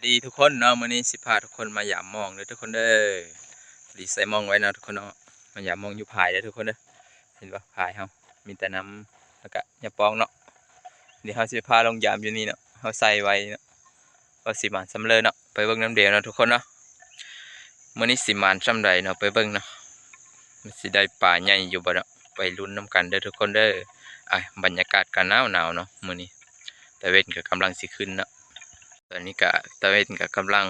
ດີທຸກຄົນເນາະ, ມື້ນີ້ຊິພາທຸກຄົນມາຢາມມອງເດີທຸກຄົນເດີ. ພໍດີໃສ່ມອງໄວ້ເນາະທຸກຄົນເນາະ, ມາຢາມມອງຢູ່ພາຍເດີທຸກຄົນເດີ. ເຫັນບໍ່ ພາຍເຮົາມີແຕ່ນ້ຳ ແລ້ວກະຫຍ້າປອງເນາະ. ດຽວເຮົາຊິພາລົງຢາມຢູ່ນີ້ເນາະ, ເຮົາໃສ່ໄວ້ເນາະ ວ່າຊິໝານສ່ຳເລີເນາະ. ໄປເບິ່ງນຳດຽວເນາະທຸກຄົນເນາະ, ມື້ນີ້ຊິໝານສ່ຳໃດເນາະ, ໄປເບິ່ງເນາະ. ມັນຊິໄດ້ປາໃຫຍ່ຢູ່ບໍ່ເນາະ, ໄປລຸ້ນນຳກັນເດີທຸກຄົນເດີ. ອ່າ ບັນຍາກາດກໍໜາວໆເນາະມື້ນີ້, ຕາເວັນກໍກຳລັງຊິຂຶ້ນເນາະ. ຕອນນີ້ກໍຕາເວັນກໍກຳລັງ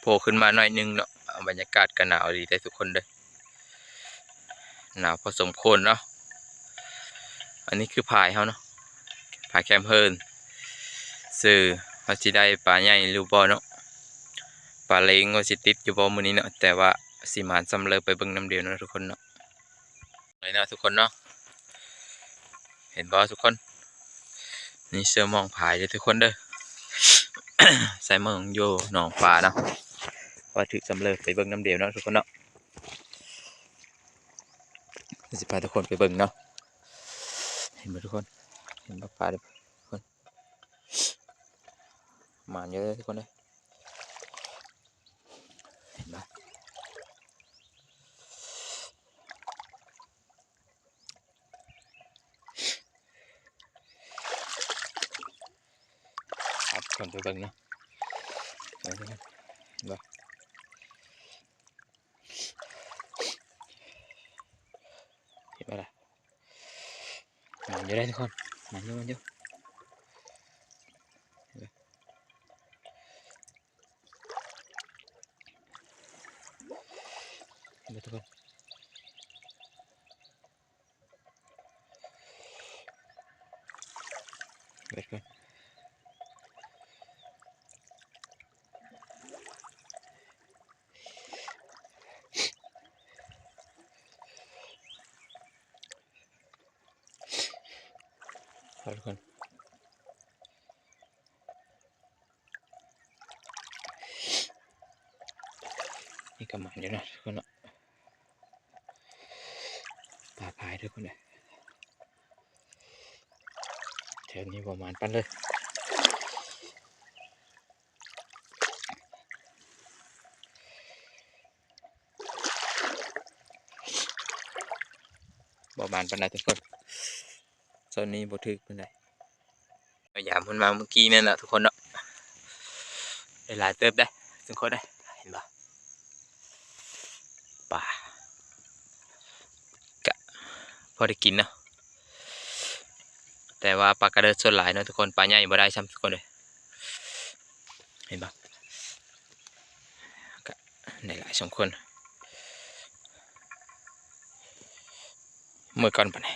ໂຜ່ຂຶ້ນມາໜ້ອຍໜຶ່ງເນາະ. ບັນຍາກາດກໍໜາວດີເດ້ທຸກຄົນເດີ, ໜາວພໍສົມຄວນເນາະ. ອັນນີ້ຄືພາຍເຮົາເນາະ, ພາຍແຄມເຮີນ ຊື່ວ່າຊິໄດ້ປາໃຫຍ່ຫຼືບໍ່ເນາະ, ປາເລັງວ່າຊິຕິດຢູ່ບໍ່ມື້ນີ້ເນາະ. ແຕ່ວ່າຊິໝານສ່ຳເລີ ໄປເບິ່ງນຳດຽວເນາະທຸກຄົນເນາະ. ເລີຍເນາະທຸກຄົນເນາະ, ເຫັນບໍ່ທຸກຄົນ? ນີ້ເຊື່ອມອງພາຍເດີທຸກຄົນເດີ. ໃສ່ມອງຢູ່ໜອງປາເນາະ, ວ່າຖືກສ່ຳເລີ ໄປເບິ່ງນຳດຽວເນາະທຸກຄົນເນາະ. ຊິພາທຸກຄົນໄປເບິ່ງເນາະ. ເຫັນບໍ່ທຸກຄົນ? ເຫັນບໍ່ປາເດີທຸກຄົນ? ໝານຢູ່ເດີທຸກຄົນເດີ. ເຫັນບໍ່? ພາທຸກຄົນໄປເບິ່ງເນາະ. ເຫັນບໍ່? ເຫັນບໍ່ລະ? ໝານຢູ່ເດ້ທຸກຄົນ, ໝານຢູ່ ໝານຢູ່. ເຫັນບໍ່ທຸກຄົນ? ເບິ່ງກ່ອນ. ໄປທຸກຄົນ, ນີ້ກໍໝານຢູ່ເນາະທຸກຄົນເນາະ. ປາພາຍທຸກຄົນເອີຍ, ແຖວນີ້ບໍ່ໝານປານໃດ. ບໍ່ໝານປານໃດທຸກຄົນ, ໂຊນນີ້ບໍ່ຖືກປານໃດ. ພະຍາຍາມເພິ່ນມາມື້ກີ້ນີ້ແຫຼະທຸກຄົນເນາະ, ໄດ້ຫຼາຍເຕີບເດ້ທຸກຄົນເດ້. ເຫັນບໍ່? ປາ ກະພໍໄດ້ກິນເນາະ, ແຕ່ວ່າປາກະເດີດສ່ວນຫຼາຍເນາະທຸກຄົນ, ປາໃຫຍ່ບໍ່ໄດ້ຊ້ຳທຸກຄົນເອີຍ. ເຫັນບໍ່? ກະໄດ້ຫຼາຍສົມຄວນ. ເມື່ອກ່ອນປານໃດ